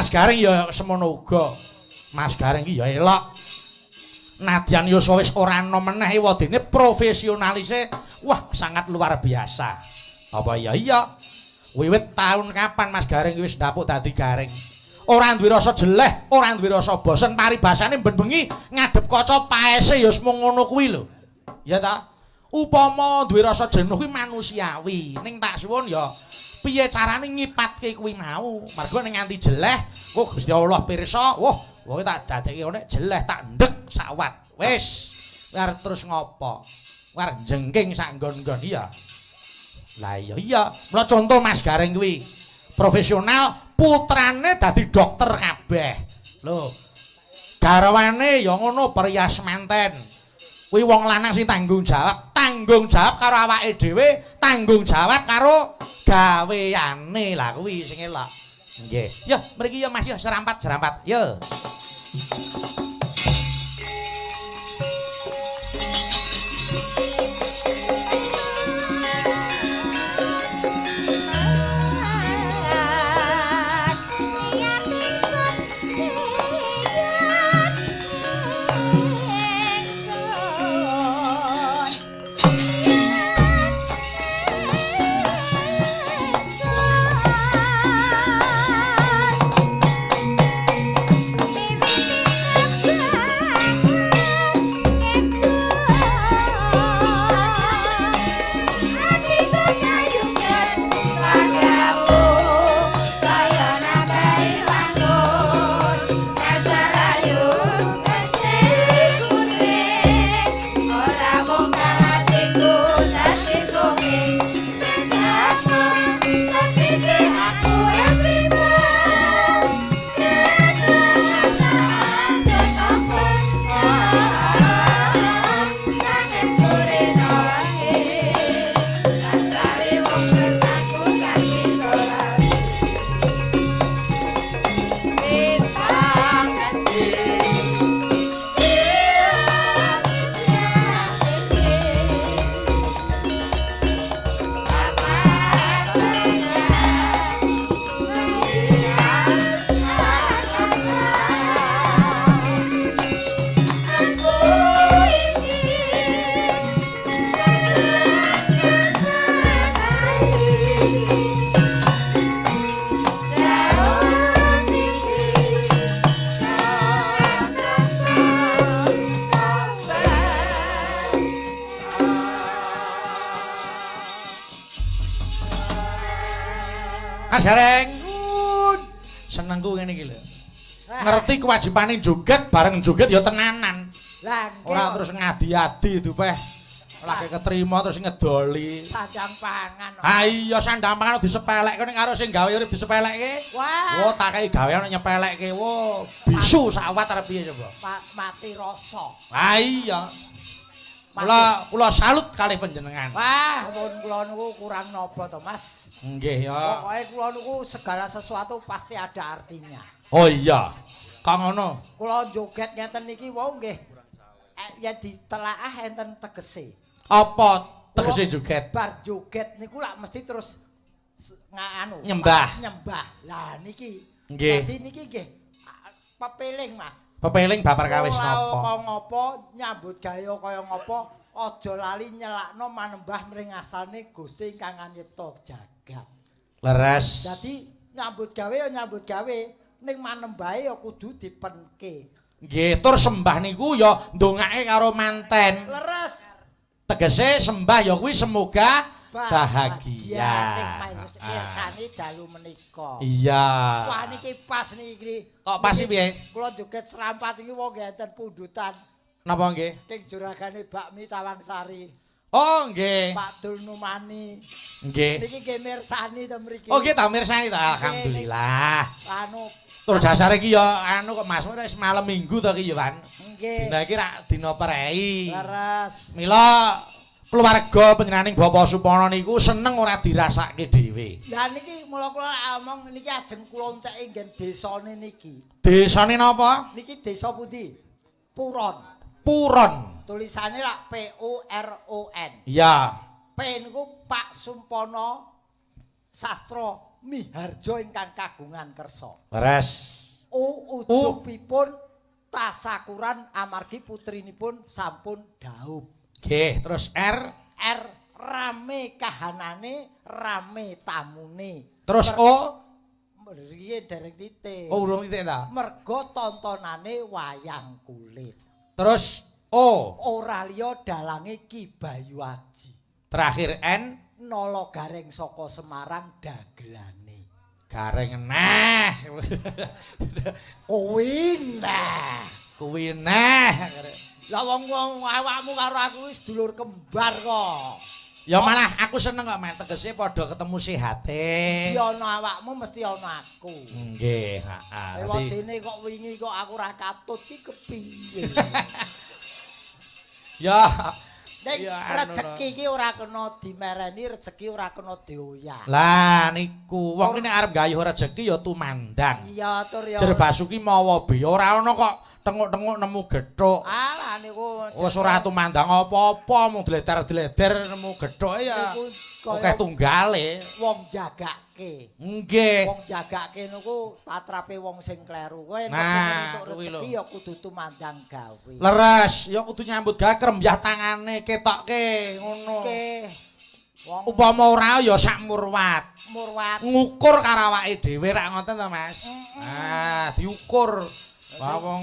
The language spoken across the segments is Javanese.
Mas Gareng ya semono uga. Mas Gareng iki ya elok. Nadyan yuswa wis ora enom meneh wadene profesionalise wah sangat luar biasa. Apa ya iya. Wiwit tahun kapan Mas Gareng wis ndapuk dadi gareng. Ora duwe rasa jeleh, ora duwe rasa bosen, paribasane ben bengi ngadep kaca paese ya wis mung ngono kuwi lho. Ya ta? Upama duwe rasa jenuh kuwi manusiawi. Ning tak suwun ya piye carane ngipatke kuwi mau. Mergo nek nganti jeleh, kok Gusti Allah pirsa, wah, wong tak dadekke ngene jeleh tak ndek sawat. Wis, arep terus ngopo? Arep jengking sak nggon-nggon iya. Lah iya iya, mula contoh Mas Gareng kuwi profesional, putrane dadi dokter kabeh. Lho. Garwane ya ngono perias manten. Kuwi wong lanang sing tanggung jawab karo awake dhewe, tanggung jawab karo gaweane. Lah kuwi sing elok. Nggih. Yo mriki yo Mas yo serampat-serampat. Yo. Mas Gareng. Senengku ngene iki lho. Ngerti kewajibane joget bareng joget ya tenanan. Lah nggih. Ora terus ngadi-adi dupeh. Lagi ketrima terus ngedoli. Sandang pangan. Ha iya sandang pangan disepelekke ning karo sing gawe urip disepelekke. Wah. Wo tak kei gawe ana nyepelekke. Wo bisu sawat arep piye coba. Mati rasa. Ha iya. Kula salut kalih panjenengan. Wah, pun kula niku kurang napa to, Mas? Nggih ya. Pokoke kula niku segala sesuatu pasti ada artinya. Oh iya. Kok ngono? Kula joget ngeten niki wau nggih. Yen ditelaah enten tegese. Apa tegese joget? Bar joget niku lak mesti terus nganu nyembah. Nyembah. Lah niki. Nggih. Dadi niki nggih pepeling, Mas. Pepeling babar kawis napa? Kaya ngopo nyambut gawe kaya ngopo aja lali nyelakno manembah mring asane Gusti ingkang anyipta jagat. Leres. Dadi nyambut gawe ya nyambut gawe, ning manembahe ya kudu dipenke. Nggih, tur sembah niku ya ndongake karo manten. Leres. Tegese sembah ya kuwi semoga bahagia. Sing mirsani dalu menika. Iya. Wah niki pas niki. Kok pas iki piye? Kula joget serampat iki wong nggih enten pundutan. Napa nggih? King juragane bakmi Tawangsari. Oh nggih. Pak Dul Numani. Nggih. Niki nggih mirsani to mriki. Oh nggih ta mirsani ta alhamdulillah. Anu tur jasare iki ya anu kok Mas wis malam Minggu to iki ya, Pan. Nggih. Dina iki rak dina prei. Leres. Mila keluarga panjenenganing Bapak Supono niku seneng ora dirasake dhewe. Lah niki mula kula omong niki ajeng kula onceki nggen desane niki. Desane napa? Niki desa pundi? Puron. Puron. Tulisane lak P U R O N. Iya. P niku Pak Sumpono Sastra Miharjo ingkang kagungan kersa. Leres. U ujubipun tasakuran amargi putrinipun sampun dhaup. Nggih, terus R. R rame kahanane, rame tamune. Terus O. Riyen dereng titik. Oh, urung titik ta? Mergo tontonane wayang kulit. Terus O. Ora liya dalange Ki Bayu Aji. Terakhir N. Nala Gareng saka Semarang dagelane. Gareng neh. Kuwi neh. Kuwi neh. Lah wong-wong awakmu karo aku wis dulur kembar kok. Ya malah aku seneng kok men tegese padha ketemu sehate. Ya ana awakmu mesti ana aku. Nggih, heeh. Wadene kok wingi kok aku ora katut ki kepiye. Ya. Nek rejeki iki ora kena dimereni, rejeki ora kena dioyak. Lah niku wong nek arep gayuh rejeki ya tumandang. Iya tur ya. Jer Basuki mawa biya ora ana kok tenguk-tenguk nemu gethuk. Alah niku wis ora tumandang apa-apa mung dleder-dleder nemu gethuk ya. Akeh tunggale. Wong jagake. Nggih. Wong jagake niku patrape wong sing kleru. Kowe nek entuk rejeki ya kudu tumandang gawe. Leres, ya kudu nyambut gawe krembyah tangane ketokke ngono. Nggih. Wong upama ora ya sak murwat. Murwat. Ngukur karo awake dhewe rak ngoten to, Mas. Ah, diukur. Wah wong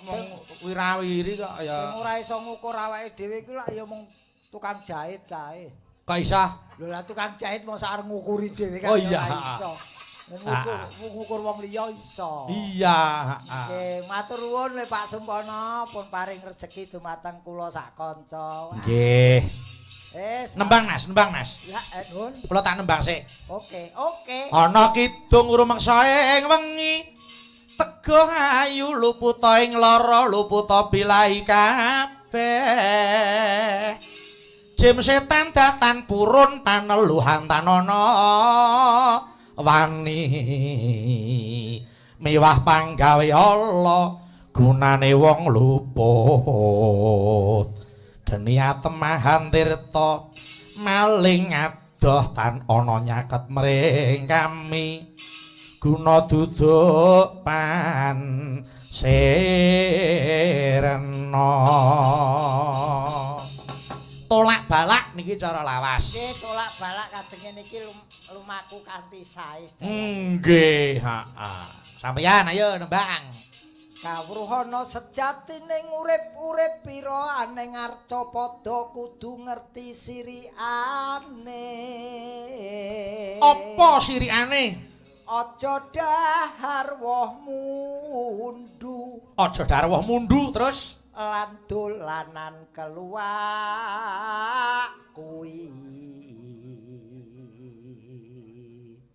wong wirawiri kok ya. Sing ora iso ngukur awake dhewe iku lak ya mung tukang jahit kae. Kok iso? Lho lah tukang jahit mosok arep ngukuri dhewe kan ya ora iso. Ngukur wong liya iso. Iya, heeh. Nggih, matur nuwun le Pak Sumpana pun paring rejeki dumateng kula sak kanca. Nggih. Nembang Mas, nembang Mas. Ya, nuwun. Kula tak nembang sik. Oke, oke. Ana kidung rumeksa ing wengi. Teguh ayu luputa ing lara luputa bilahi kabeh. Jim setan datan purun paneluhan tanana wani miwah panggawe Allah gunane wong luput. Geni atemahan tirta maling adoh tan ana nyaket mring kami. Guna duduk pan sirena. Tolak balak niki cara lawas. Nggih, tolak balak kajenge niki lumaku kanthi sae. Nggih, heeh. Sampeyan ayo nembang. Kawruhana sejatine urip-urip pira aneng arca padha kudu ngerti sirikane. Apa sirikane? Aja dahar woh mundu. Aja dahar woh mundu terus lan dolanan keluak kuwi.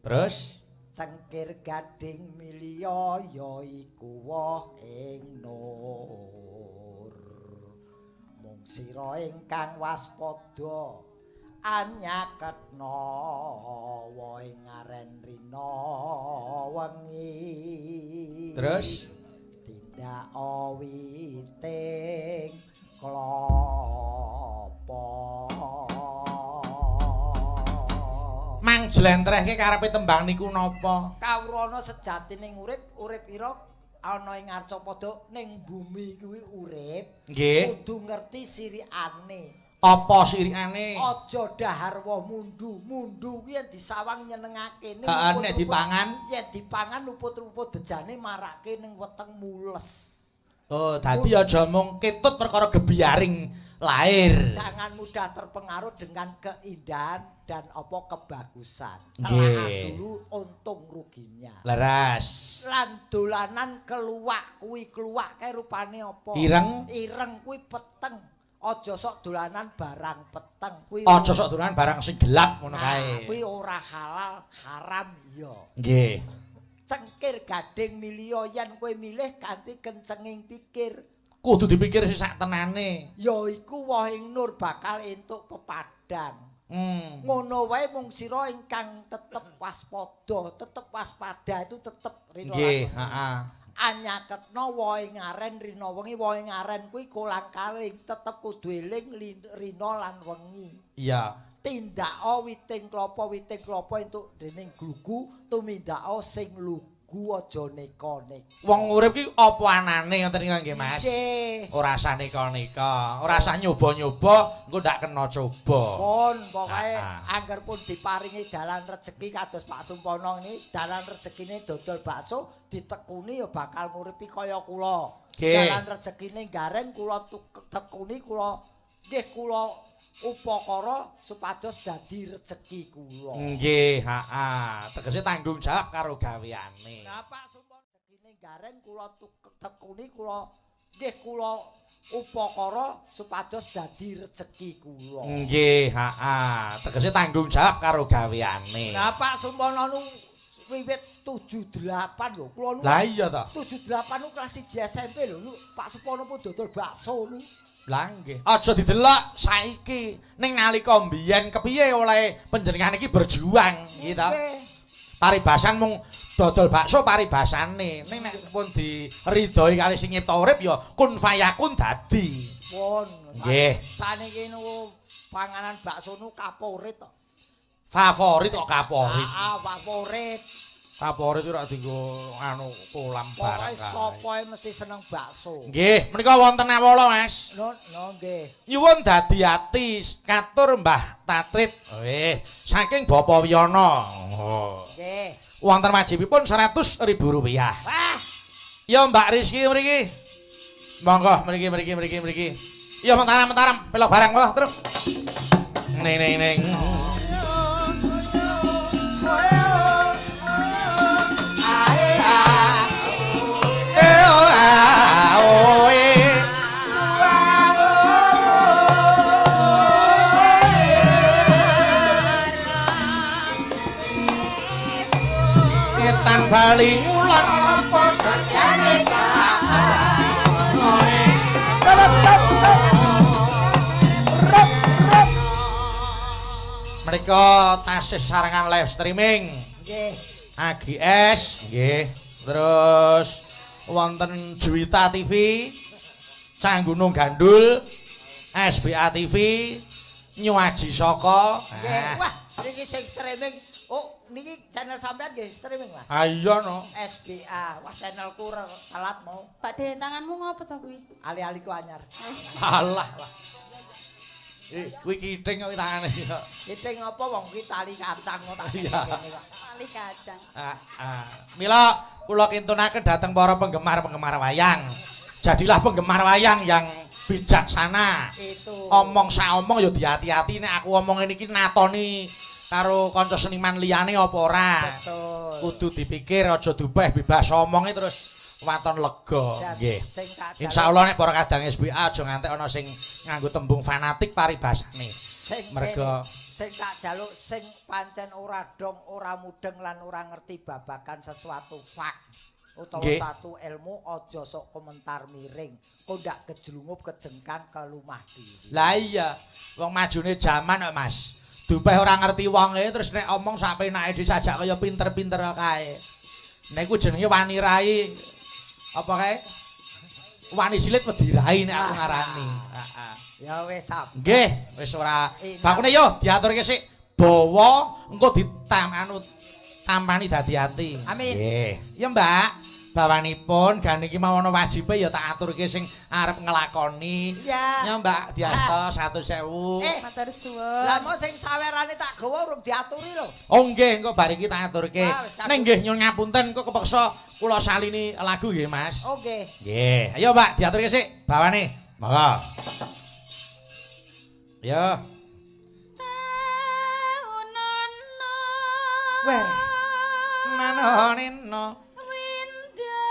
Terus cengkir gading milya ya iku woh ing nur. Mung sira ingkang waspada anyaketna wohe ngaren rina wengi. Terus tindak witing klapa. Mang jlentrehke karepe tembang niku napa? Kawrana sejatine urip, urip ira ana ing arcapada ning bumi kuwi urip. Nggih. Kudu ngerti sirikane. Apa sirikane? Aja dahar woh mundu. Mundu kuwi yen disawang nyenengake. Heeh, nek dipangan, yen dipangan luput-luput bejane marake ning weteng mules. Oh, dadi aja mung ketut perkara gebiaring lahir. Jangan mudah terpengaruh dengan keindahan dan apa kebagusan. Telaah dulu untung ruginya. Leres. Lan dolanan keluwak kuwi, keluwak kae rupane apa? Ireng. Ireng kuwi peteng. Aja sok dolanan barang peteng kuwi. Aja sok dolanan barang sing gelap ngono kae. Kuwi ora halal, haram ya. Nggih. Cengkir gading milya yen kowe milih kanthi kencenging pikir. Kudu dipikir sing sak tenane. Ya iku wohing nur bakal entuk pepadang. Ngono wae mung sira ingkang tetep waspada, tetep waspada itu tetep rina. Nggih, heeh. Anyaketna wohe ngaren rina wengi, wohe ngaren kuwi kolang-kaling, tetep kudu eling rina lan wengi. Iya. Tindaka witing klapa, witing klapa entuk dening glugu, tumindaka sing lugu. lugu aja neka-neka. Wong urip ki apa anane ngoten niku nggih Mas? Nggih. Ora usah neka-neka, ora usah nyoba-nyoba, engko ndak kena coba. Pun pokoke angger pun diparingi dalan rejeki kados Pak Sumpono ini, dalan rezekine dodol bakso ditekuni ya bakal nguripi kaya kula. Dalan rezekine Gareng kula tekuni kula nggih kula upakara supados dadi rejeki kula. Nggih, heeh. Tegese tanggung jawab karo gaweane. Lah Pak Sumpono rezekine Gareng kula tekuni kula nggih kula upakara supados dadi rejeki kula. Nggih, heeh. Tegese tanggung jawab karo gaweane. Lah Pak Sumpono nu wiwit 78 lho. Kula nu. Lah iya ta. 78 nu kelas 1 SMP lho. Pak Sumpono pun dodol bakso nu. Lah nggih. Aja didelok saiki ning nalika mbiyen kepiye oleh panjenengan iki berjuang gitu. Paribasan mung dodol bakso paribasane. Ning nek pun diridhoi kali sing nyipta urip ya kun fayakun dadi. Pun. Nggih. Saniki niku panganan bakso nu kaporit to. Favorit kok kaporit. Heeh, favorit. Favorit ora dienggo anu kolam barang kae. Pokoke mesti seneng bakso. Nggih, menika wonten awala, Mas. No, no nggih. Nyuwun dadi ati katur Mbah Tatrit. Nggih, saking Bapak Wiyono. Oh. Nggih. Wonten wajibipun Rp100.000. Wah. Ya Mbak Rizky mriki. Monggo mriki mriki mriki mriki. Ya mentaram-mentaram pelok barang monggo terus. Ning ning ning. Etan bali ngulon apa setyane mereka tasih sarengan live streaming. Nggih. AGS nggih. Terus wonten Juwita TV, Canggunung Gandul, SBA TV, New Aji Saka. Nggih. Wah, niki sing streaming. Oh, niki channel sampean nggih streaming, Mas. Ah iya no. SBA. Wah, channelku telat mau. Pak De, tanganmu ngopo to kuwi? Ali-aliku anyar. Alah lah. Kuwi kiting kok tangane. Kiting apa wong kuwi tali kacang kok tak kene kok. Tali kacang. Heeh. Mila kula kintunaken dhateng para penggemar-penggemar wayang. Jadilah penggemar wayang yang bijaksana. Itu. Omong saomong ya diati-ati nek aku omong ngene iki natoni karo kanca seniman liyane apa ora. Betul. Kudu dipikir aja dubeh bebas omonge terus waton lega. Nggih. Insyaallah nek para kadang SBA aja ngantek ana sing nganggo tembung fanatik paribasane. Merga sing tak jaluk sing pancen ora dong, ora mudeng lan ora ngerti babagan sesuatu fak utawa satu ilmu aja sok komentar miring. Kok ndak kejlungup kejengkang ke lumah diri. Lah iya, wong majune jaman kok Mas. Dupeh ora ngerti wonge terus nek omong sak penake disajak kaya pinter-pinter kae. Nek iku jenenge wani rai apa kae? Wani silit wedi rai nek aku ngarani. Heeh. Ya wis sabar. Nggih, wis ora. Bakune yo diaturke sik bawa engko ditam anu tampani dadi ati. Amin. Nggih. Ya Mbak, bawanipun gane iki mau ana wajibe ya tak aturke sing arep nglakoni. Ya Mbak, diasta 100.000. Matur suwun. Lah mau sing sawerane tak gawa urung diaturi lho. Oh nggih, engko bar iki tak aturke. Ning nggih nyuwun ngapunten kok kepeksa kula salini lagu nggih Mas. Oh nggih. Nggih. Ayo Mbak, diaturke sik bawane. Monggo. Ya. Weh. Manonino. Windanana.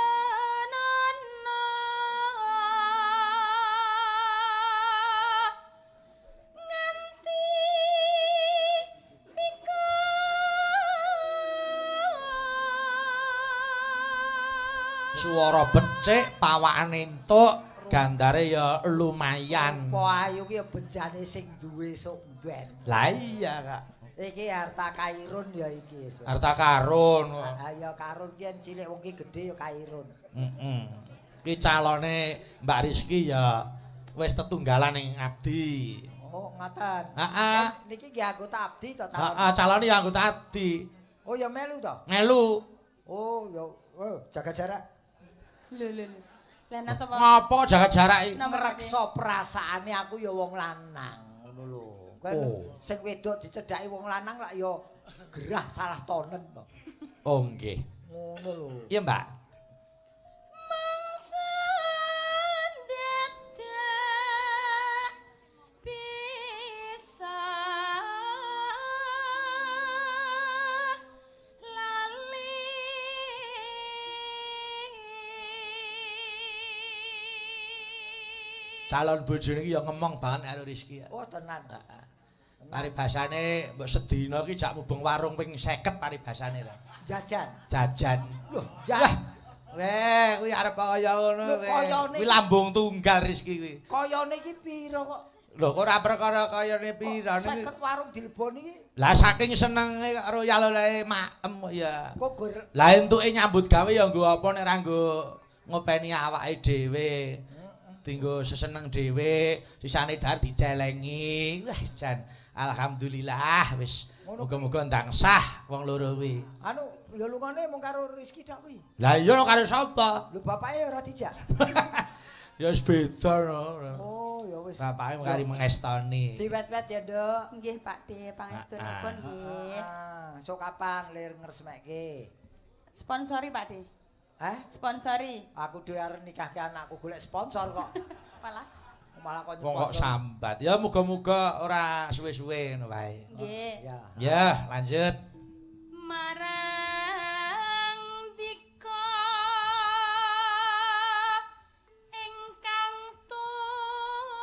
Nganti pika. Suara becik, pawakan entuk, gandare ya lumayan. Apa ayu ki ya bejane sing duwe sok ben. Lah iya, Kak. Iki harta kairun ya iki. Harta karun. Ha ya karun ki yen cilik wong ki gedhe ya kairun. Heeh. Ki calone Mbak Rizky ya wis tetunggalan ning abdi. Oh, ngoten. Heeh. Oh, niki nggih anggota abdi to calon. Heeh, calone ya anggota abdi. Oh ya melu to? Melu. Oh ya Oh, jaga jarak. Lho lho lho. Lah napa Ngapa jaga jarak iki? Ngreksa perasaane aku ya wong lanang ngono lho. Kan sing wedok dicedhaki wong lanang lak ya gerah salah tonen to. Oh nggih. Ngono lho. Iya, Mbak. Mangsa dadak bisa lali. Calon bojone iki ya ngemong banget karo Rizky. Oh, tenan. Heeh. Paribasane mbok sedina iki jak mubeng warung ping 50 paribasane ta. Jajan. Jajan. Loh, jajan. Weh, kuwi arep kaya ngono kowe. Kuwi lambung tunggal Rizky kuwi. Kayane iki pira kok? Lho, kok ora perkara kayane pira niku. 50 warung dileboni iki. Lah saking senenge karo yalolae maem kok ya. Kok gur Lah entuke nyambut gawe ya nggo apa nek ora nggo ngopeni awake dhewe. Dinggo seseneng dhewe, sisane dhahar dicelengi. Wah, jan alhamdulillah wis muga-muga ndang sah wong loro kuwi. Anu, ya lungane mung karo Rizky tok kuwi. Lah iya karo sapa? Lho bapake ora dijak. Ya wis beda no. Oh, ya wis. Bapake mung kari mengestoni. Diwet-wet ya, Nduk. Nggih, Pak De, pangestunipun nggih. Heeh. Sok kapan lir ngresmekke? Sponsori, Pak De. Hah? Sponsori. Aku dhewe arep nikahke anakku golek sponsor kok. Malah malah kok wong kok sambat. Ya muga-muga ora suwe-suwe ngono wae. Nggih. Ya. Ya, lanjut. Marang dika ingkang tuhu.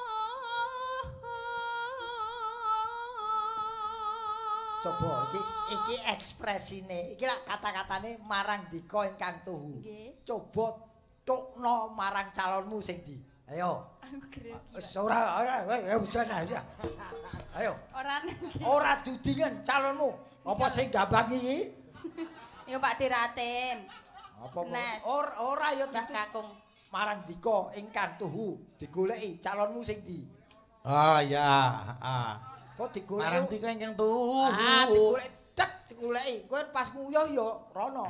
Coba iki ekspresine. Iki lak kata-katane marang dika ingkang tuhu. Nggih. Coba tukno marang calonmu sing ndi? Ayo. Aku grogi. Wis ora ora wis ayo. Ayo. Ora ora dudingen calonmu. Apa sing gambangi iki? Ya Pak Diraten. Apa ora ora ya kakung. Marang dika ingkang tuhu digoleki calonmu sing ndi? Oh iya, heeh. Kok digoleki? Marang dika ingkang tuhu. Ah, digoleki tek digoleki. Kowe pas nguyuh ya rono.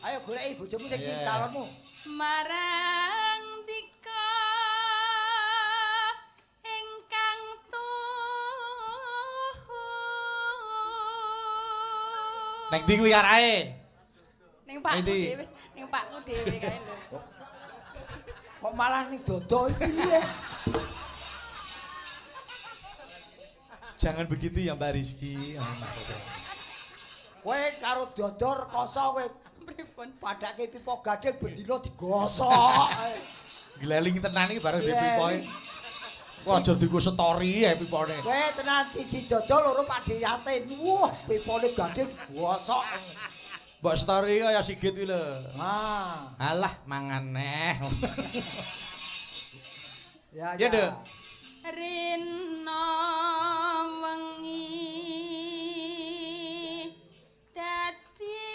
Ayo goleki bojomu sing ndi calonmu. Marang dika ingkang tuhu. Neng ndi kuwi arahe? Ning pakku dhewe, ning pakku dhewe kae lho. Kok malah ning dodo iki piye? Jangan begitu ya Mbak Rizky. Kowe karo dodo rekoso kowe. Pripun? Padake pipa gading bendina digosok. Gleling tenan iki bareng di pipoe. Kok aja dienggo story ya pipone. Kowe tenan siji dodo loro Pak Yatin. Wah, pipone gading gosok. Mbok story kaya Sigit kuwi lho. Ah. Alah mangan neh. Ya ya. Ya. Rina wengi dadi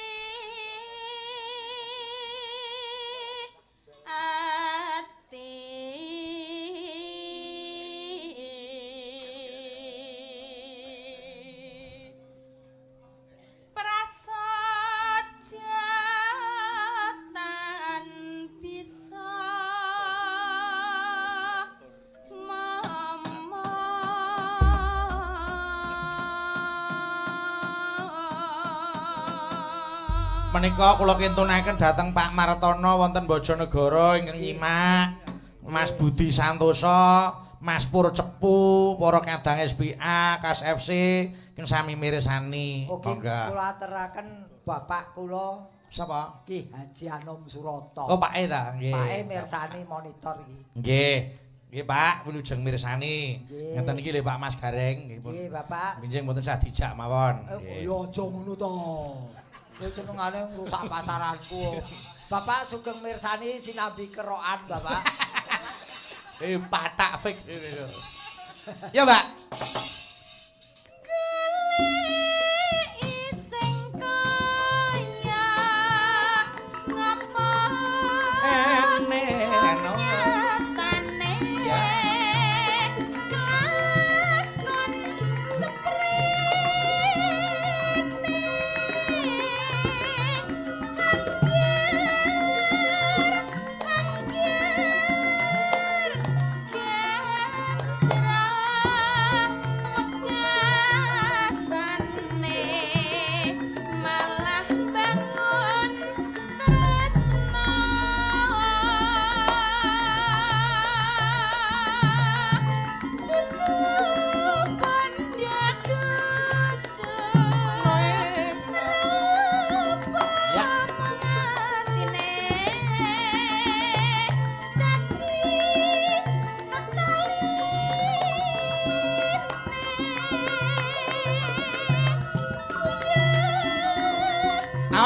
ati prasaja tan bisa Menika kula kintunaken dhateng Pak Martono wonten Bojonegoro ingkang nyimak Mas Budi Santoso, Mas Pur Cepu, para kadang SPA, Kas FC ingkang sami mirsani. Oke, kula aturaken bapak kula sapa? Ki Haji Anom Suroto. Oh, Pake ta? Nggih. Pake mirsani monitor iki. Nggih. Nggih, Pak, wilujeng mirsani. Ngeten iki lho Pak Mas Gareng nggih pun. Nggih, Bapak. Benjing mboten sah dijak mawon. Nggih. Ya aja ngono to. Kowe senengane ngrusak pasaranku. Bapak sugeng mirsani sinambi kerokan, Bapak. Patak fix. Ya, Mbak. Goleki sing kaya ngapa nyatane kelakon seprene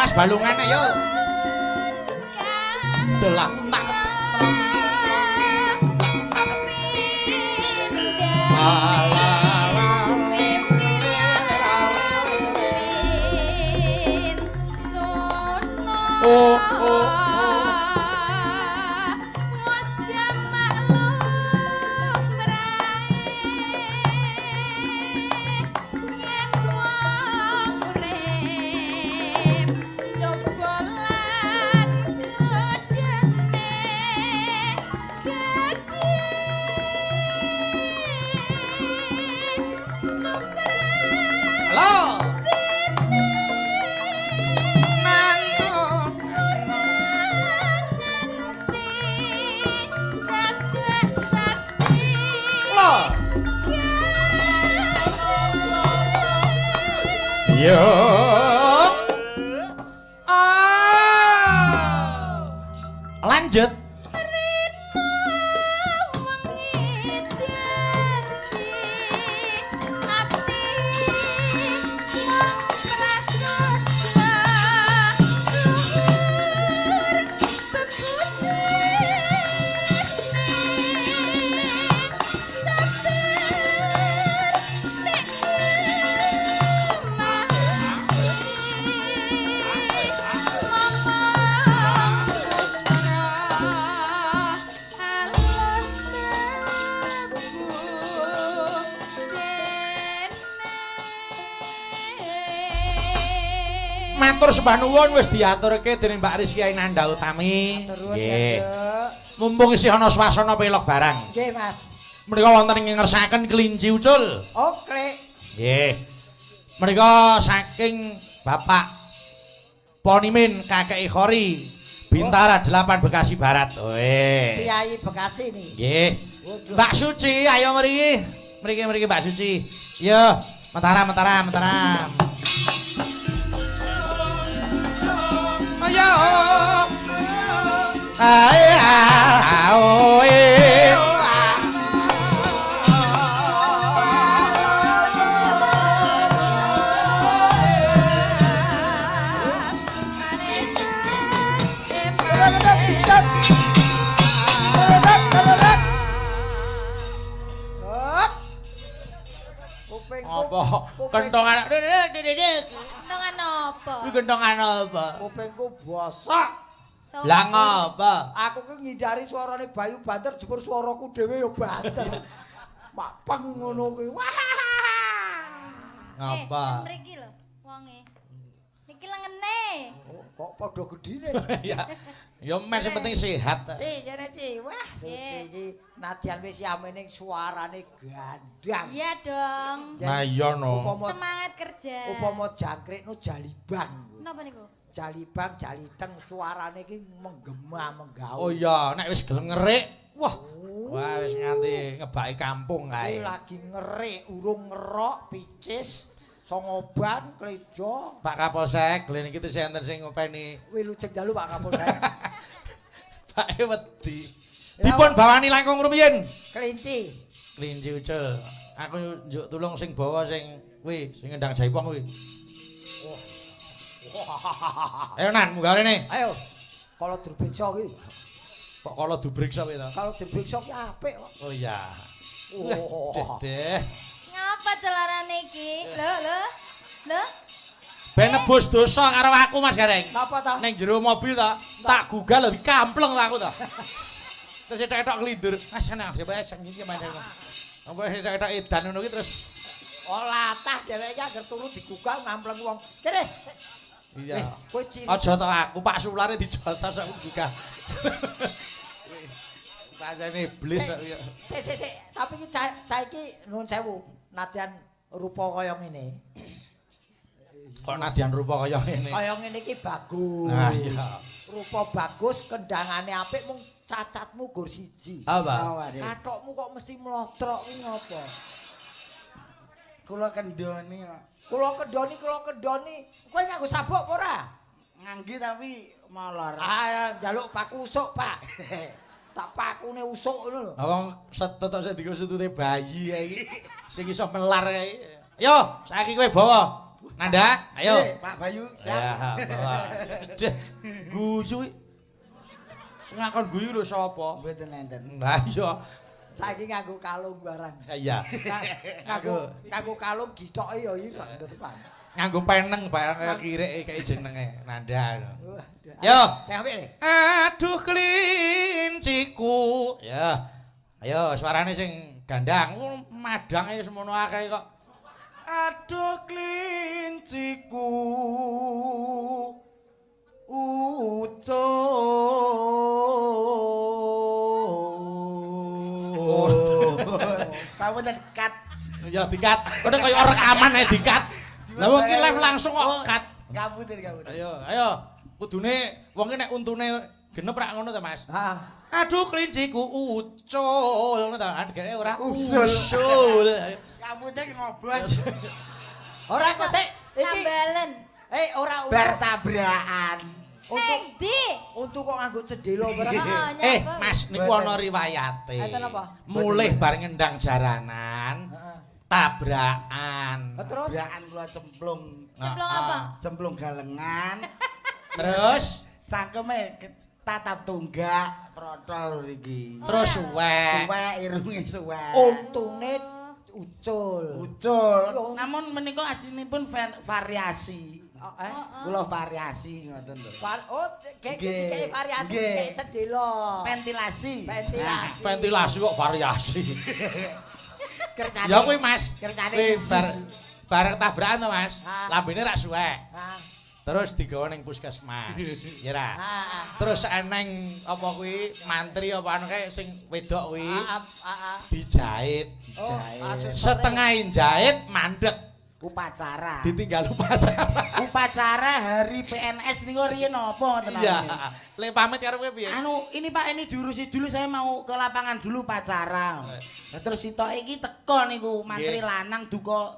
Awas balungane yo. Delah tak. Oh, oh, oh. Yo. Ah. Lanjut. Matur sembah nuwun wis diaturke dening Mbak Rizky Ainanda Utami. Nggih. Mumpung isih ana swasana pelog barang. Nggih, Mas. Menika wonten ing ngersakaken kelinci ucul. Oh, klik. Nggih. Menika saking Bapak Ponimin Kakek Khori Bintara 8 Bekasi Barat. Weh. Kiai Bekasi nih. Nggih. Mbak Suci, ayo mriki. Mriki mriki Mbak Suci. Yo, Mataram Mataram Mataram. Ayo. Ae a o e. Apa? Kentongan. Kentongan apa? Kuwi kentongan apa? Kupingku bosok. Lah ngapa? Aku ki ngindari suarane Bayu banter jebul suaraku dhewe ya banter. Mapeng ngono kuwi. Wah. Ngapa? Mriki lho wonge. Niki lengene. Kok padha gedhine. Ya. Ya men sing penting sehat. Ci, kene Ci. Wah, Suci iki nadyan wis yamening suarane gandang. Iya dong. Nah iya no. Semangat kerja. Upama jangkrik no jalibang. Napa niku? Jalibang, jaliteng suarane iki menggema, menggaung. Oh iya, nek wis gelem ngerik, wah. Wah wis nganti ngebaki kampung kae. Iki lagi ngerik, urung ngerok, picis. Songoban, klejo. Pak Kapolsek, lha niki tesih enten sing ngopeni. Wilujeng dalu Pak Kapolsek. Pake wedi. Dipun bawani langkung rumiyin. Kelinci. Kelinci ucul. Aku njuk tulung sing bawa sing kuwi, sing ngendang jaipong kuwi. Ayo Nan, munggah rene. Ayo. Kala drubiksa kuwi. Kok kala dubriksa piye to? Kala drubiksa ki apik kok. Oh iya. Oh. Deh. Ngapa celarane iki? Lho, lho. Lho. Ben nebus dosa karo aku Mas Gareng. Napa ta? Ning jero mobil ta, tak gugah lho dikampleng aku ta. Terus etok-etok nglindur. Mas seneng dhewe sing iki Mas. Apa etok-etok edan ngono ki terus oh latah dheweke iki anggere turu digugah ngampleng wong. Kene. Iya. Kowe ciri. Aja to aku Pak Sulare dijotos aku gugah. Pancene iblis kok. Sik sik sik, tapi iki cah iki nuwun sewu, nadyan rupa kaya ngene. Kok nadyan rupa kaya ngene? Kaya ngene iki bagus. Nah iya. Rupa bagus, kendangane apik mung cacatmu gur siji. Apa? Kathokmu kok mesti mlotrok kuwi ngopo? Kula kendhoni kok. Kula kendhoni, kula kendhoni. Kowe nganggo sabuk apa ora? Ngangge tapi molor. Ah, njaluk paku usuk, Pak. Tak pakune usuk ngono lho. Wong setut sing diku setute bayi kae iki sing iso melar kae. Yo, saiki kowe bawa. Nanda, ayo. Pak Bayu, siap. Ya, bawa. Deh, guyu. Sing ngakon guyu lho sapa? Mboten enten. Lah iya. Saiki nganggo kalung barang. Iya. Nganggo kalung githoke ya ireng tepan. Nganggo peneng barang kaya kireke kaya jenenge Nanda. Yo. Sing apik le. Aduh klinciku. Ya. Ayo suarane sing gandang. Madange semono akeh kok. Aduh klinciku ucul. Kamu cut. Ya dikat. Udah kaya rekaman ae dikat. Lah wong iki live langsung kok cut. Ngapunten, ngapunten. Ayo, ayo. Kudune wong iki nek untune genep rak ngono ta, Mas? Heeh. Aduh klinciku ucul ngono ta. Gene ora Usul. usul. Ngapunten ngobos. Ora kok sik iki. Tambalen. Eh ora Bar tabrakan. Neng ndi? Untu kok nganggo cendela barang. Heeh, Eh, Mas, niku ana riwayate. Enten apa? Mulih bar ngendang jaranan, Heeh. tabrakan. Terus Tabrakan kula cemplung. Cemplung apa? Cemplung galengan. Terus Cangkeme tatap tunggak protol iki. terus suwek. Suwek irunge suwek. Untune ucul. Ucul. Namun menika aslinipun variasi. Oh, eh. Kula variasi ngoten lho. Oh, kayak variasi kayak cendela. Ventilasi. Ventilasi. Ventilasi kok variasi. Kerjane. Ya kuwi Mas. Kerjane Kuwi bareng tabrakan to Mas. Lambene rak suwek. Terus digawa ning puskesmas. Ya ra. Terus eneng apa kuwi mantri apa anu kae sing wedok kuwi dijahit. Dijahit. Setengah jahit mandek. Upacara. Ditinggal upacara. Upacara hari PNS niku riyen napa ngoten. Iya. Le pamit karo kowe piye? Anu, ini Pak, ini diurusi dulu, saya mau ke lapangan dulu upacara. Lah terus sitoke iki teko niku mantri lanang duka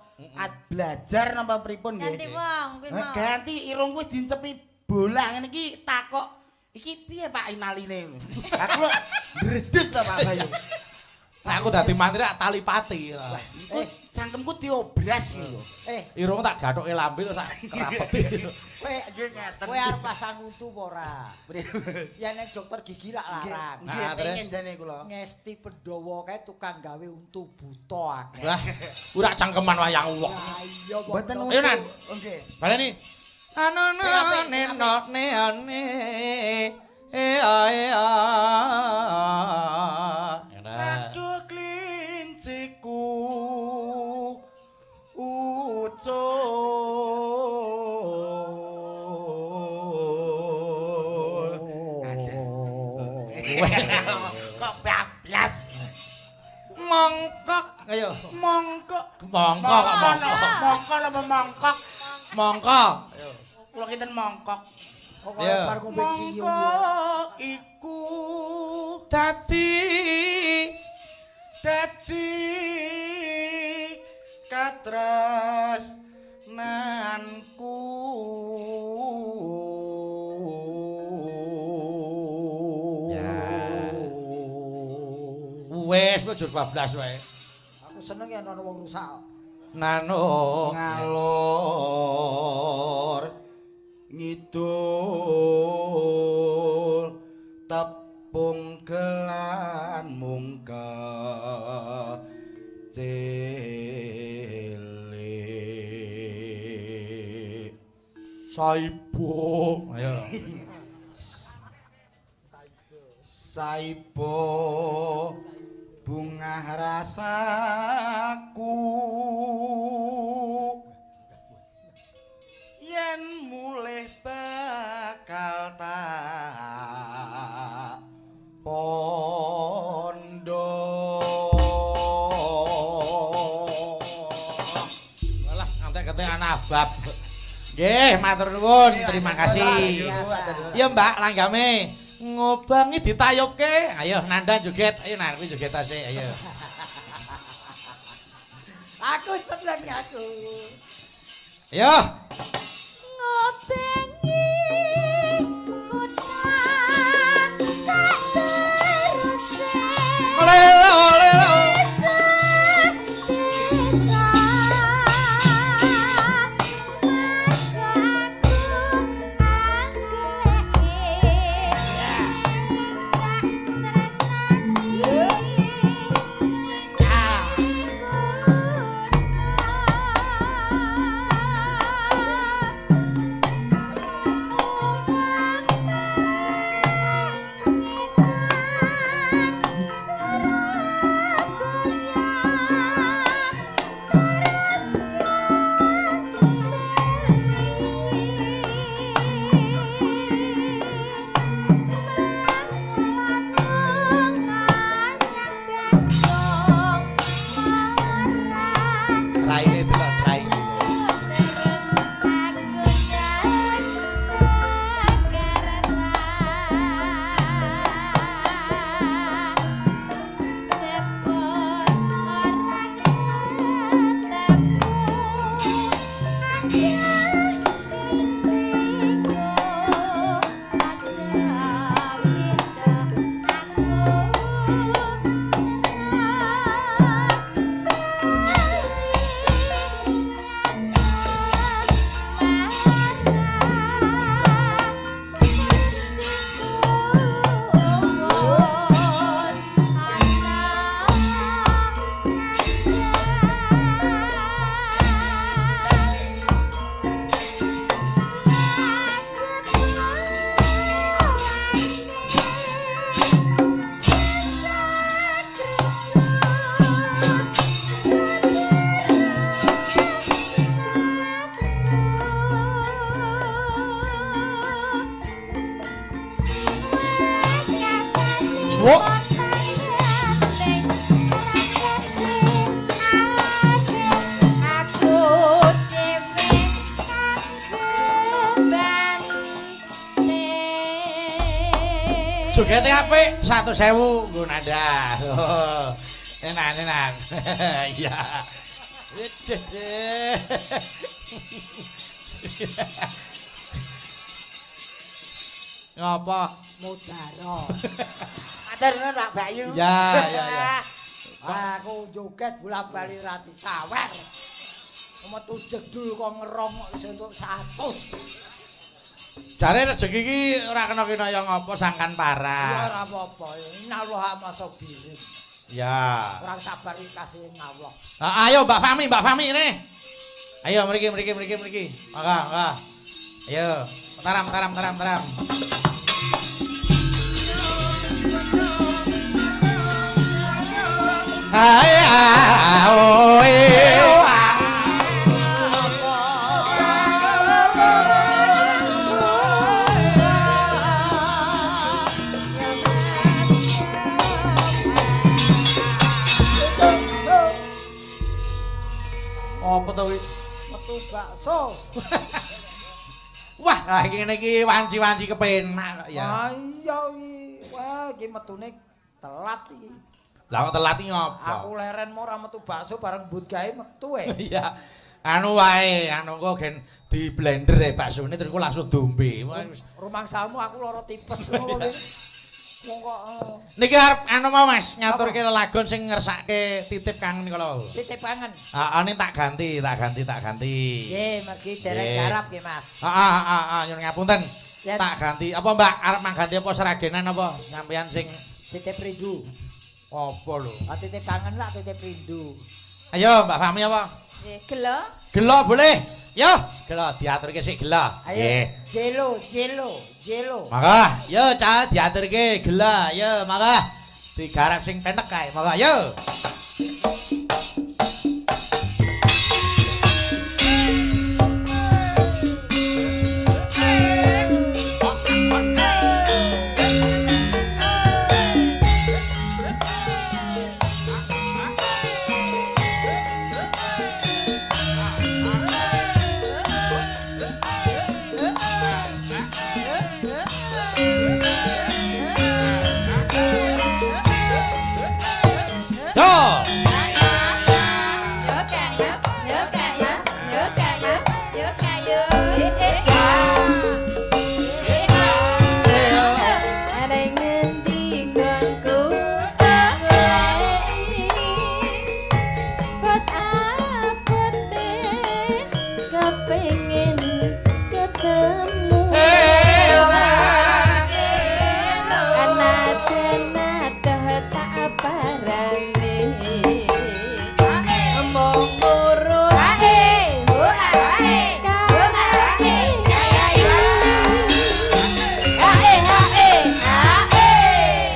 belajar napa pripun nggih. Ganti wong kuwi mau. Ganti irung kuwi dincepi bola ngene iki takok iki piye Pak inaline. Aku ndredeg to Pak Bayu. Nek aku dadi mantri tak tali pati. Iku cangkemku diobras iki lho. Irung tak gathoke lambe terus tak kerapeti. Kowe arep pasang untu apa ora? Ya nek dokter gigi lak larang. Nggih, pengen jane kula. Ngesti Pandhawa kae tukang gawe untu buta akeh. Wah, ora cangkeman wayang wong. Lah iya mboten untu. Ayo Nan. Nggih. Baleni. Anu ne no ne ne e a e a. Aduh klinciku ucul. Kok bablas. Mongkok. Ayo. Mongkok. Mongkok kok mongkok. Mongkok apa mongkok? Mongkok. Ayo. Kula kinten mongkok. Kok kaya bar ngombe cium. Mongkok iku dadi katresnanku. Ya. Wes kok jur 12 wae. Aku seneng yen ana wong rusak. Nano ngalor ngidul tepung gelan mungka cilik. Saibo. Ayo. Saibo bungah rasaku yen mulih bakal tak pondo. Walah ngantek ketek ana abab. Nggih, matur nuwun, terima kasih. Iya, Mbak, langgame ngobangi ditayubke. Ayo Nanda joget, ayo Nan kuwi joget asik, ayo. Aku seneng aku. Ayo. Ngobengi kutha sak teruse. Ole ole ole. Wok. Aku dhewe Jogete apik 100.000 nggo nanda. Enak enak. Iya. Ngapa? Mudara. Matur nuwun Pak Bayu. Ya, ya, ya. Aku joget bola-bali ra disawer. Metu jedul kok ngerong kok iso entuk 100. Jare rejeki iki ora kena-kena ya ngapa sangkan Ya parah. ora apa-apa. Innallaha masabirin. Ya. Kurang sabar iki kasihin Allah. Ah, ayo Mbak Fami, Mbak Fami ini. Ayo mriki mriki mriki mriki. Mangga, mangga. Ayo, taram taram taram taram. Hai ah oh eh. Apa to wis? Metu bakso. Wah, lah iki ngene iki wanci-wanci kepenak kok ya. Ah iya iki. Wah, iki metune telat iki. Lah kok telat iki ngopo? Aku leren mau ora metu bakso bareng mbut gawe metu e. Iya. Anu wae, anu engko gen di blender e baksone terus ku langsung diombe. Wah, wis. Rumangsamu aku lara tipes ngono kuwi. Wong kok Niki arep anu mau Mas, ngaturke lelagon sing ngersake titip kang niku lho. Titip kangen. Heeh, ning tak ganti, tak ganti, tak ganti. Nggih, mergi derek Nggih. garap nggih, Mas. Heeh, heeh, heeh, nyuwun ngapunten. Ya. Tak ganti. Apa Mbak arep mangganti apa seragenan apa sampean sing Titip rindu. apa lho? Ah titip kangen lah titip rindu. Ayo Mbak Fami apa? Nggih, gelo. Gelo boleh. Yo, gelo diaturke sik gelo. Ayo, jelo, jelo, jelo. Mangga, yo cah diaturke gelo, yo mangga. Digarap sing penek kae, mangga yo. Yo.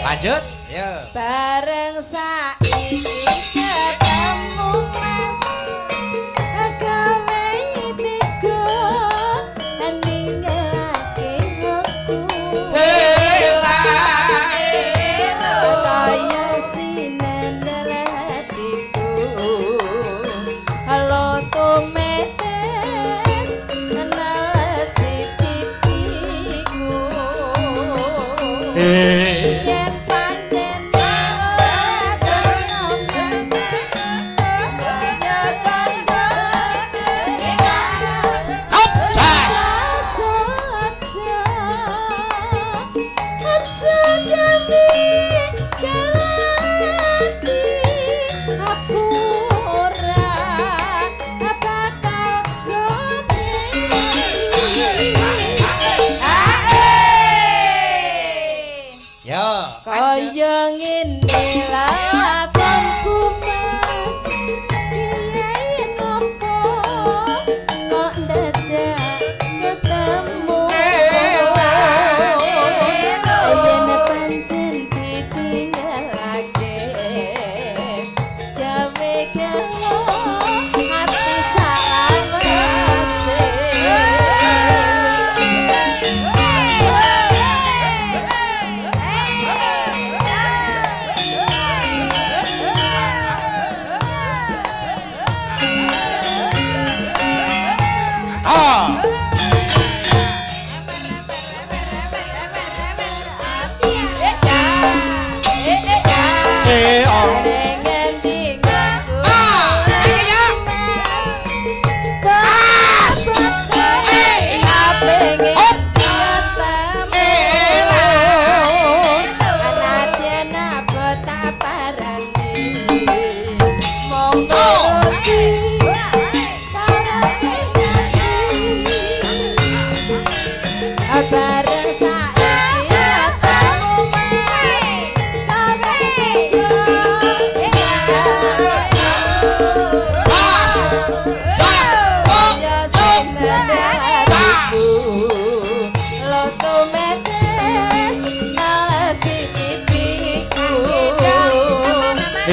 Lanjut. Yo. Bareng saiki ketemu Mas, gawe tiga ninggalake aku. Kaya sinandel hatiku, halo tometes nelesi pipiku. Yen pancen Hop, jas. Yo. Kaya ngene lakonku Mas, kiai ngopo kok dadak ketemu. Yen pancen ditinggalake gawe gelo ati salawase.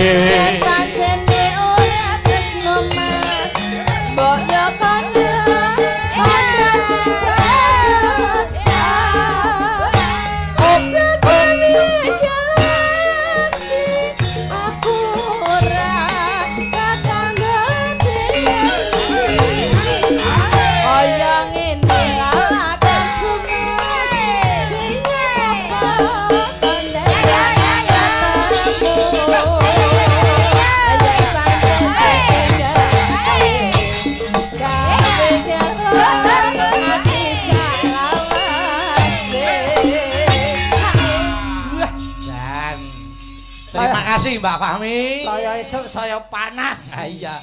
Yen pancene ora tresno Mas, mbok yo kono ora sing prasetya. Aja gawe gelati, aku ora bakal ngerti. Kaya ngene lalakonku Mas, wingi apa kandhane ketemu. Yen pancene gawe gelo ati salawase. Wah, jan. Terima kasih Mbak Fahmi. Saya esuk saya panas. Ah, iya.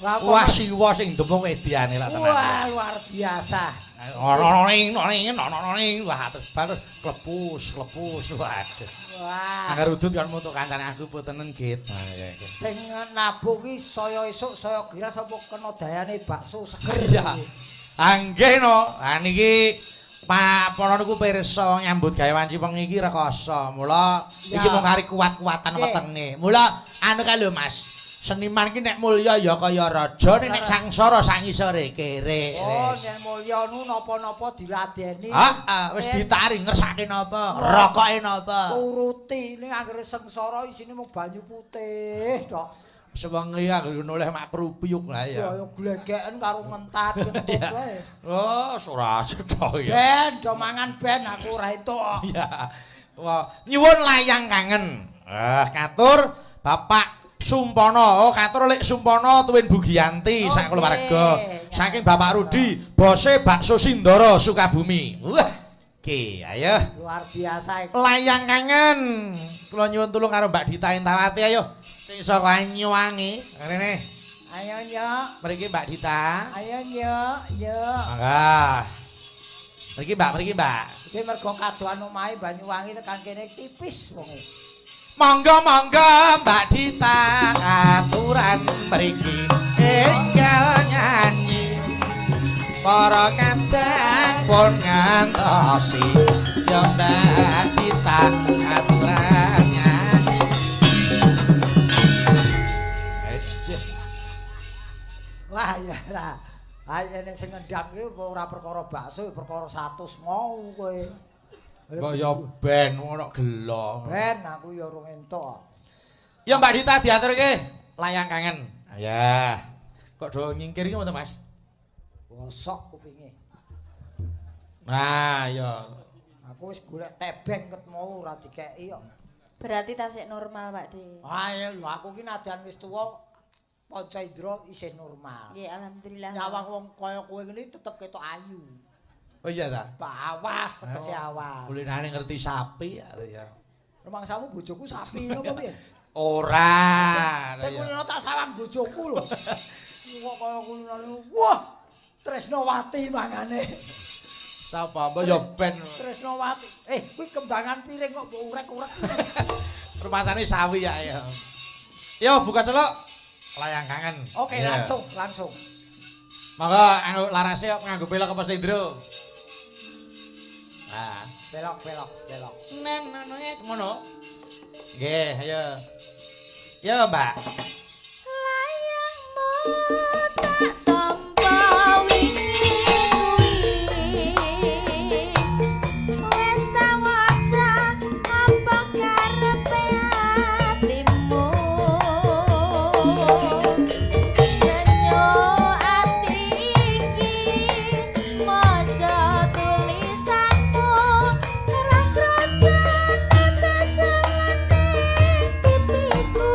Lah, apa- Wah, siwa sing demung ediane lah tenan. Wah, luar biasa. Ono ning ning ono ning wah terus terus klepus klepus waduh. Wah. Angger udut kon mutu kancane aku putenen git. Ah, iya, iya. Sing nabuh ki saya esuk saya giras apa kena dayane bakso seger. Iya. Anggih no. Ha niki Pak Pono niku pirsa nyambut gawe wanci wengi iki rekoso. Mula iki mung kari kuat-kuatan wetenge. Mula anu kae lho Mas. Seniman ki nek mulya ya kaya raja, nek sangsara sak ngisore kere. Oh, yen mulya nu napa-napa diladeni. Heeh, wis ditari ngersake napa? Rokoke napa? Turuti ning anggere sengsara isine mung banyu putih tok. Sewengi anggere noleh mak krupiyuk lah Ya ya. ya glegeken karo ngentat kentut wae. Oh, ora cetha ya. Ben, do mangan ben aku ora entuk kok. Iya. Wah, nyuwun layang kangen. Ah, katur Bapak Sumpono, oh katur Lek Sumpono tuwin Bugianti sak keluarga. Saking Bapak Rudi, bose bakso Sindoro Sukabumi. Wah, ki, ayo. Luar biasa iki. Layang kangen. Kula nyuwun tulung karo Mbak Dita Intawati ayo. Sing saka Anyuwangi. Rene. Ayo nyok, Mriki Mbak Dita. ayo nyok, nyok. Mangga. Mriki Mbak, mriki Mbak. Iki mergo kadohan omahe Banyuwangi tekan kene tipis wonge. Monggo monggo Mbak Dita aturan mriki enggal nyanyi. Para kadang pun ngantosi ya Mbak Dita aturan nyanyi. Wah ya lah. Ayo nek sing ngendang ki ora perkara bakso, ya perkara 100 mau kowe. Kok ya ben ngono gelo. Ben aku ya urung entuk. Ya Mbak Dita diaturke layang kangen. Ya. Kok do nyingkir iki ngono Mas? Bosok kupinge. Nah, ya. Aku wis golek tebeng ket mau ora dikeki kok. Berarti tasik normal Pak De. Ayo lho aku ki nadyan wis tuwa panca indra isih normal. Nggih, alhamdulillah. Nyawang wong kaya kowe ngene tetep ketok ayu. Oh iya ta? Pak awas tegese awas. Kulinane ngerti sapi ya. Ya. Rumangsamu bojoku sapi ngono apa piye? Ora. Sing kulino tak sawang bojoku lho. Kok kaya kulinane. Wah, Tresnawati mangane. Sapa mbok ya ben Tresnawati. Eh, kuwi kembangan piring kok mbok urek-urek. Rumasane sawi ya ya. Yo buka celuk layang kangen. Oke, Ya. langsung, langsung. Monggo anu larase nganggo pelok apa slendro? Nah, Belok, belok, belok. nen wis ngono. Nggih, ayo. Yo, Mbak. Layangmu tak tampa wingi kuwi. Wis tak waca apa karepe atimu. Senyum ati iki maca tulisanmu ora krasa netes ning pipiku.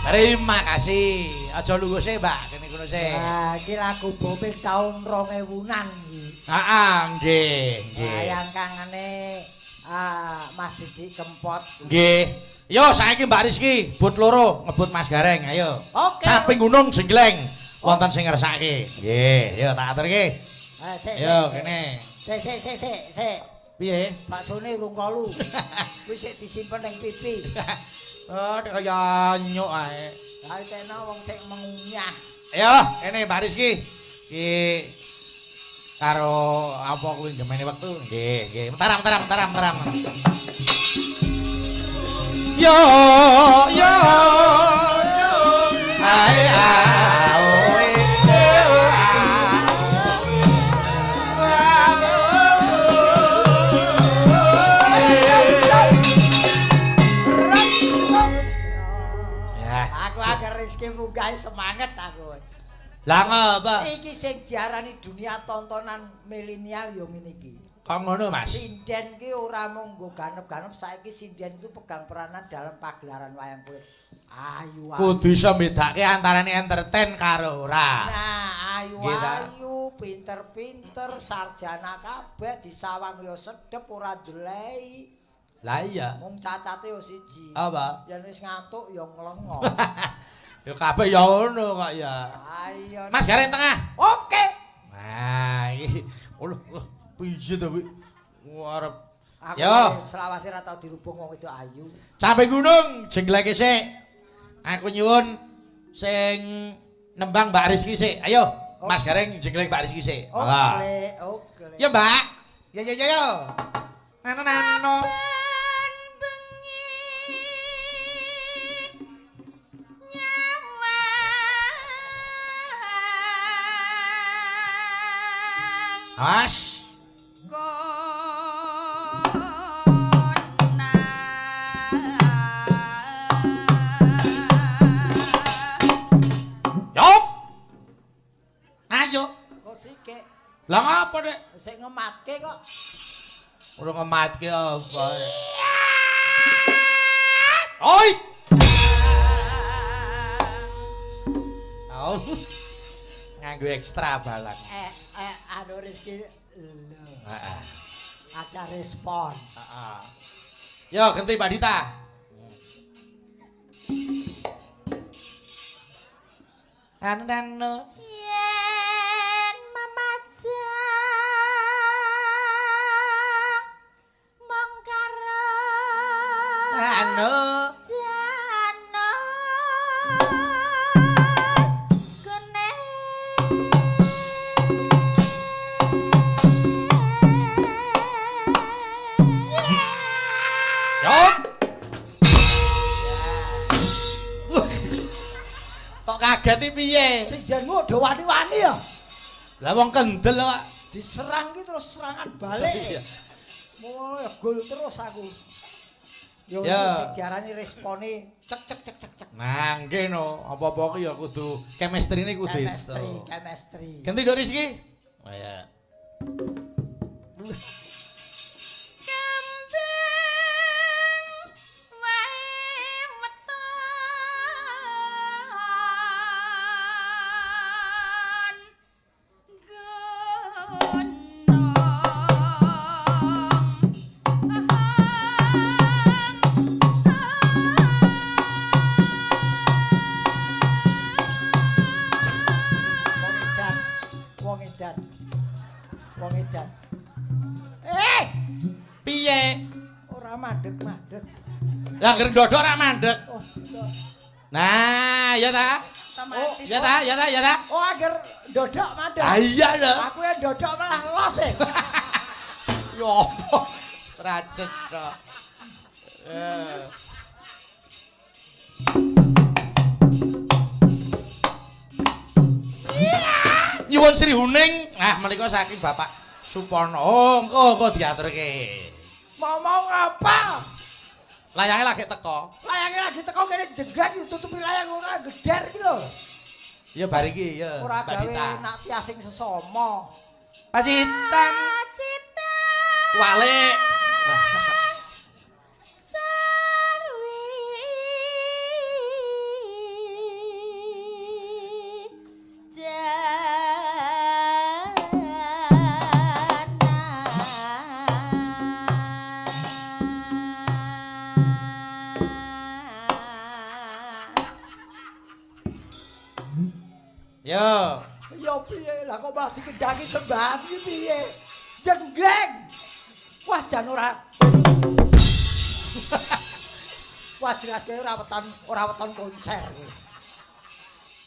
Terima kasih. Aja lungguh sik, Mbak. Kene kono sik. Lah, iki lagu Boping taun 2000-an iki. Heeh, nggih, nggih. Wayang kangane Mas Didi Kempot. Nggih. Yo saiki Mbak Rizky, but loro ngebut Mas Gareng, ayo. Oke. Samping gunung jenggleng wonten sing ngersake. Nggih, yo tak aturke. Sik, yo kene. Sik sik sik sik sik. Piye? Baksone urung kolu. Kuwi sik disimpen ning pipi. Oh, nek kaya nyuk ae. Lah teno wong sik mengunyah. Ayo, kene Mbak Rizky. Iki karo apa kuwi gemene wektu? Nggih, nggih. Mentaram, mentaram, mentaram, mentaram. Yo, yo, yo. Ae ae. Rizky munggahe semangat aku. Lah ngapa? Iki sing diarani dunia tontonan milenial yo ngene iki. Kok ngono, Mas? Sinden ki ora mung nggo ganep-ganep, saiki sinden itu pegang peranan dalam pagelaran wayang kulit. Ayu ayu. Kudu iso mbedake antarane entertain karo ora. Nah, ayu ayu pinter-pinter, sarjana kabeh disawang ya sedep ora ndelei. Lah iya. Mung cacate ya siji. Apa? Yen wis ngantuk ya nglengo. Ya kabeh ya ngono kok ya. Ayo. Mas Gareng tengah. Oke. Nah, iki. Lho, lho, piye to kuwi? Arep. Aku selawase ora tau dirubung wong wedok ayu. Cabe gunung jengleke sik. Aku nyuwun sing nembang Mbak Rizky sik. Ayo, Mas Gareng jenglek Mbak Rizky sik. Oke, oke. Ya, Mbak. Ya ya ya yo. Nano nano. Saben bengi nyawang. As. Ayo. Kok sikik? Lah ngapa, Dek? Sik ngematke kok. Ora ngematke apa. Oi. Au. Nganggo ekstra balang. Anu Rizky lho. Heeh. Ada respon. Heeh. Yo ganti Mbak Dita. Anu. Yen memajang mong karo anu jana gene. Yo. Kok kaget iki piye? Sing jenengmu do wani-wani ya. Lah wong kendel kok. Diserang ki terus serangan balik. Ngono ya gol terus aku. Yo sing diarani respone cek cek cek cek cek. Nah, nggih no, apa-apa ki ya kudu chemistry-ne kudu chemistry, chemistry. Ganti Dok Rizky. Oh ya. Kembang wae weton gunung. Wong edan, wong edan. Wong edan. Piye? Ora mandek-mandek. Lah ngger ndodok ora mandek. Oh, Nah, ya ta? Otomatis. Ya ta, ya ta, ya ta. oh angger ndodok mandek. Ah iya lho. Aku yang ndodok malah los e. Ya apa? Tracet kok. Nyuwun Sri Huning. Nah, menika saking Bapak Supono. Oh, engko engko diaturke. Ngomong apa? Layange lagi teko. Layange lagi teko kene jenggrek ditutupi layang ora geder iki lho. Ya bar iki ya. Ora gawe nak tiasing sesama. Pacitan. Pacitan. Walik. Sarwi jana. Yo. Ya piye lah kok malah dikendhangi sembahan iki piye? Jenggleng. Wah jan ora. Wah jelas kowe ora weton konser kowe.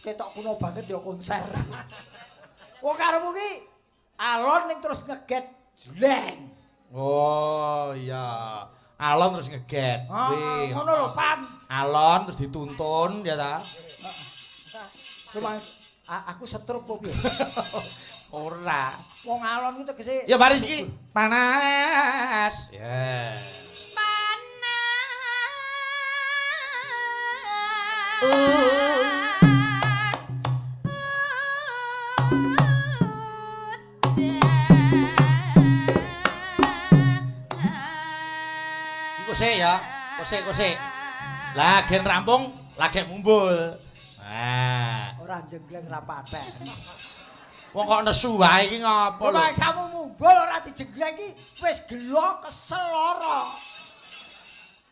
Ketok kuno banget ya konser. Wong karepmu ki alon ning terus ngeget jleng. Oh iya. Alon terus ngeget. Ah, ngono lho, Pan. Alon terus dituntun ya ta. Cuma aku setruk apa piye? Ora. Wong alon ki tegese ya baris iki panas. Ya. Panas. Iku sik ya. Kosik-kosik. Lah gen rampung lagi mumbul. Nah. Ora jenggleng ra patek. Wong kok nesu wae iki ngapa lho? Wong samu mumbul ora dijenggleng iki wis gelo kesel lara.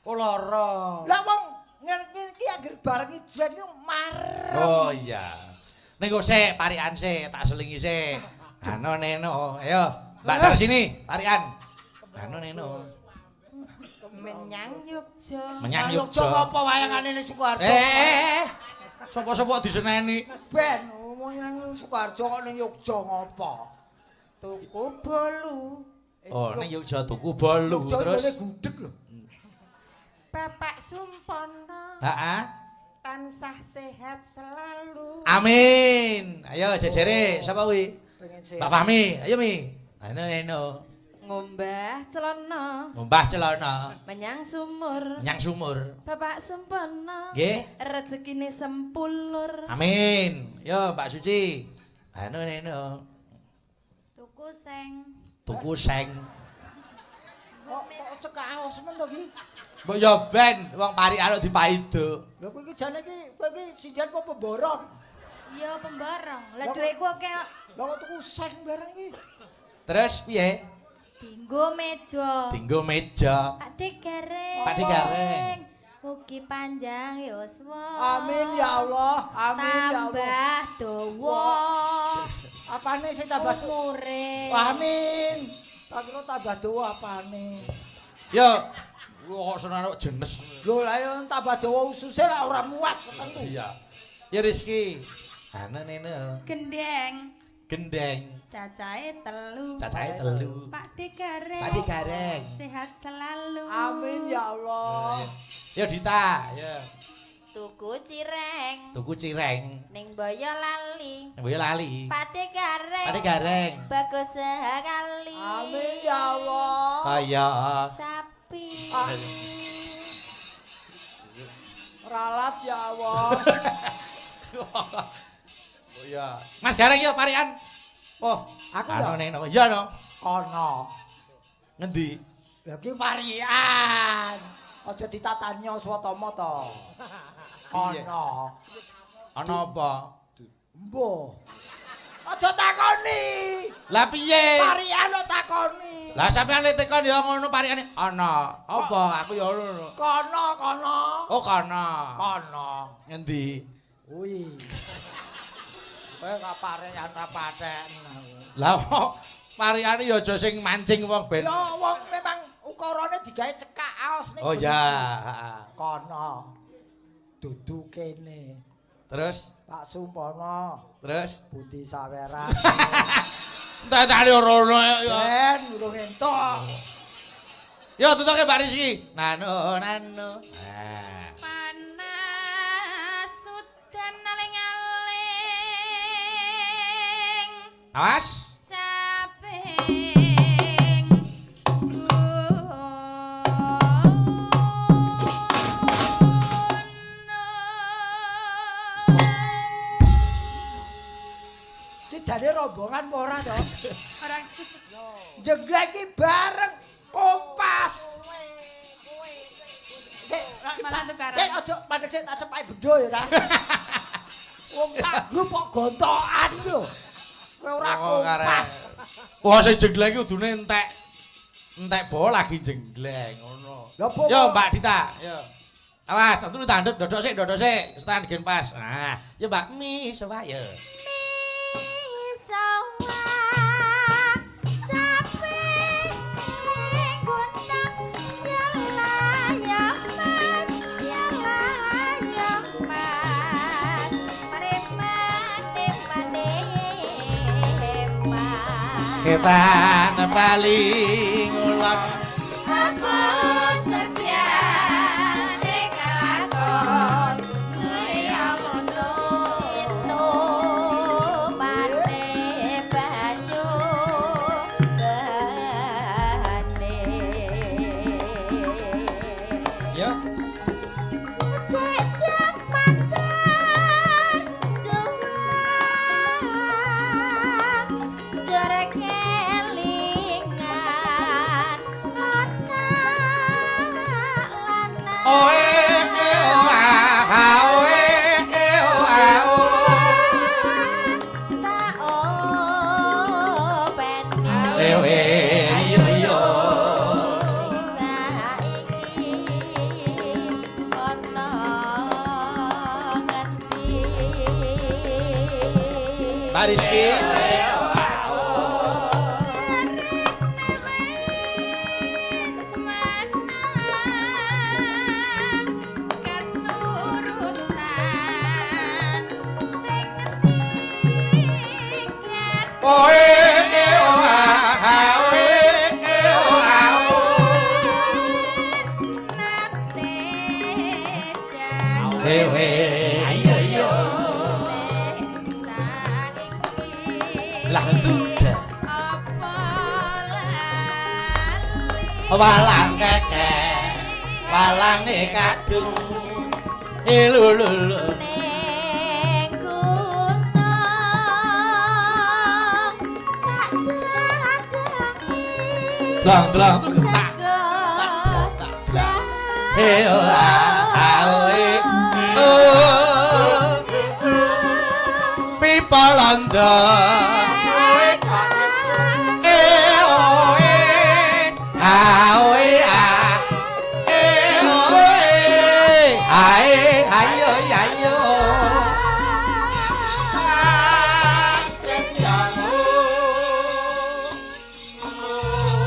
Oh lara. Lah wong ngene iki anggere bareng jleng iki marem. Oh iya. Ning kok sik parikan sik tak selingi sik. Anu neno, ayo Mbak Darsini, parikan. Anu neno. Menyang Yogya. Menyang Yogya. Apa wayangane ning Sukoharjo? Sapa-sapa diseneni? Ben, ngomong nang Sukoharjo kok ning Yogya ngopo? Tuku bolu. Oh, ning Yogya tuku bolu terus. Yogya gudeg lho. Bapak Sumpono. Heeh. Tansah sehat selalu. Amin. Ayo jejere, sapa kuwi? Pengen sehat. Mbak Fahmi, ayo Mi. Anu neno. Ngombah celana. Ngombah celana. Menyang sumur. Menyang sumur. Bapak Sumpono. Nggih. Rezekine sempulur. Amin. Yo Mbak Suci. Anu neno. Tuku seng. Tuku seng. Kok cekaos men to iki? Mbok yo ben wong parikan kok dipaido. Lha kowe iki jane iki kowe iki sinden apa pemborong? Ya pemborong. Lah dhuwitku akeh kok. Lah kok tuku seng bareng iki? Terus piye? Dinggo meja. Dinggo meja. Pak De Gareng. Pak De Gareng. Mugi panjang yuswa. Amin ya Allah. Amin ya Allah. Tambah dawa. Apane sing tambah umure? Amin. Tak kira tambah dawa apane? Yo kok seneng kok jenes. Lho lah yo tambah dawa ususe lah ora muat tentu. Iya. Ya Rizky. Ana nene. Gendeng. Gendeng. Cacahe telu. Cacahe telu. Pak De Gareng. Pak De Gareng. Sehat selalu. Amin ya Allah. Ya Dita, ya. Tuku cireng. Tuku cireng. Ning Boyolali. Ning Boyolali. Pak De Gareng. Pak De Gareng. Bagus sekali. Amin ya Allah. Kaya sapi. Ralat ya Allah. Oh iya. Mas Gareng yo parikan. Oh, aku ya. Anu iya no. Kono. Ngendi? Lha iki parikan. Aja ditatanya Swatama to. Kono. Ana apa? Mbuh. Aja takoni. Lah piye? Parikan kok takoni. Lah sampean lek tekon ya ngono parikane. Ana. Apa? Aku ya ngono. Kono, kono. Oh, kono. Kono. Ngendi? Kuwi. Kowe gak parikan ra patheken aku. Lah kok parikane ya aja sing mancing wong ben. Ya wong memang ukarane digawe cekak aos ning. Oh ya, heeh. Kono. Dudu kene. Terus Pak Sumpono. Terus Budi Saweran. Entek-enteke ora ono ya. Ben urung entuk. Yo tutuke Mbak Rizky. Nano nano. Nah. Panas udan aling-aling. Awas. Caping. Iki jane rombongan apa ora to? Ora. Jenggleng iki bareng kompas. Sik, malah tukaran. Sik aja mandek sik tak cepake bendo ya ta. Wong sak grup kok gontokan lho. Kowe ora kompas. Wah sing jenggleng iki kudune entek. Entek bo lagi jenggleng ngono. Yo Mbak Dita, yo. Awas, turu tandut dodok sik, dodok sik. Stand gen pas. Nah, yo Mbak Mi sewa yo. Ketan bali ngulon apa setyane kelakon kaya ngono itu mate banyu bane ya. Kelingan. we iya iya. Saiki ana ngendi? Mbak Rizky. Walang keke, walange kadung, elululu. Ning gunung tak jadangi. Dlang dlang tak tak tak. Eh ah eh oh. Pipa londo.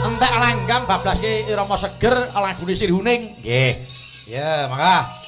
Entek langgam bablas ki irama seger lagune Sri Huning. Nggih. Ya, mangga.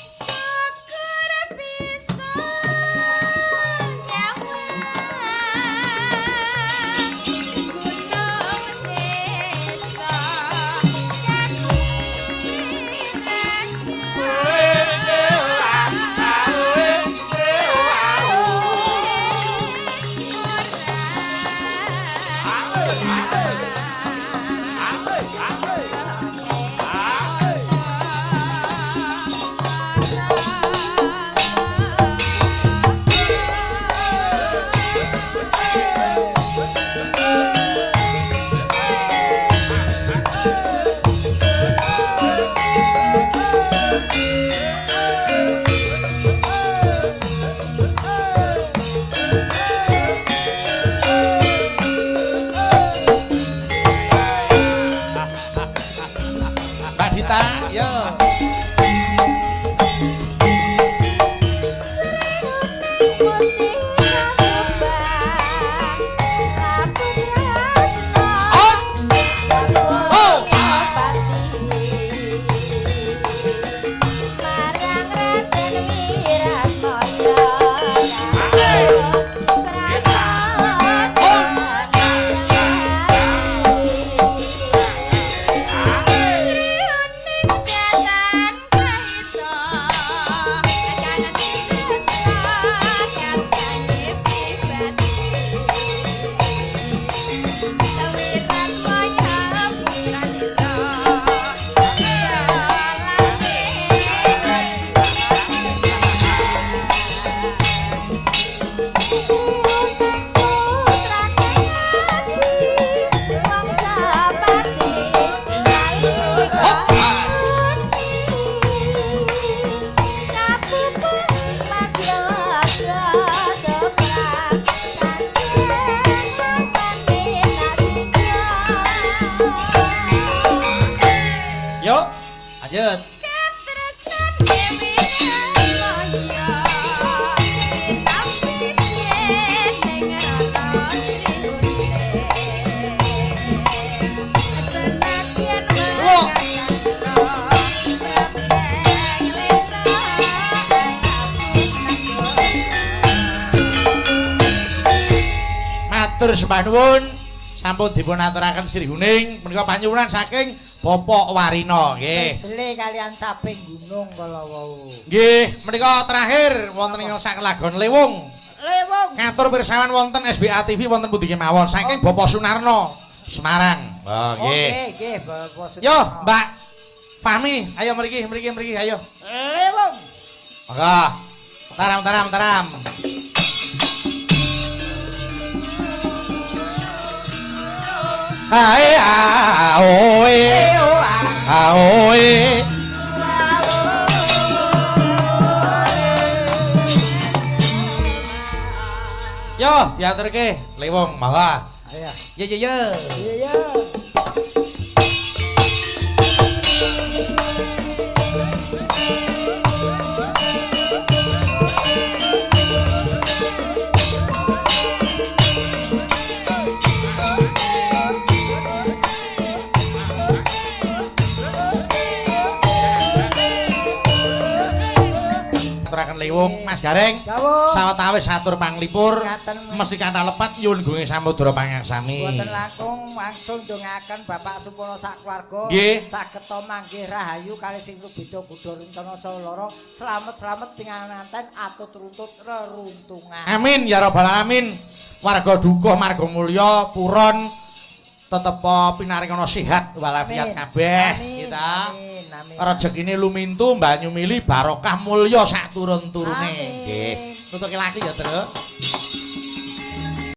Sembah nuwun sampun dipun aturaken Sri Huning menika panyuwunan saking Bapak Warino nggih. Bele kalian saping gunung kala wau. Nggih, menika terakhir wonten ing sak lagon Lewung. Lewung. Ngatur pirsawan wonten SBA TV wonten pundi kemawon saking Bapak Sunarno Semarang. Oh nggih. Nggih, Bapak Sunarno. Yo, Mbak Fahmi, ayo mriki mriki mriki ayo. Lewung. Monggo. Taram taram taram. Ae a o e a o e. Yo diaturke Lewung mangga. Ya. Ye ye ye. Iya. Aturaken liwung Mas Gareng. Sawetawis atur panglipur. Mesti kathah lepat nyuwun gunge samudra pangaksami. Boten langkung wangsul ndongaaken Bapak Supono sak keluarga saged manggih rahayu kalih sing rubeda gudha rencana saha lara slamet-slamet pinganten atut runtut reruntungan. Amin ya rabbal alamin. Warga Dukuh Marga Mulya Puron tetep pinaringana sehat walafiat kabeh kita. Amin. Rejekine lumintu banyu mili barokah mulya sak turun-turune. Amin. Nggih. Nutuke laki ya, Truk.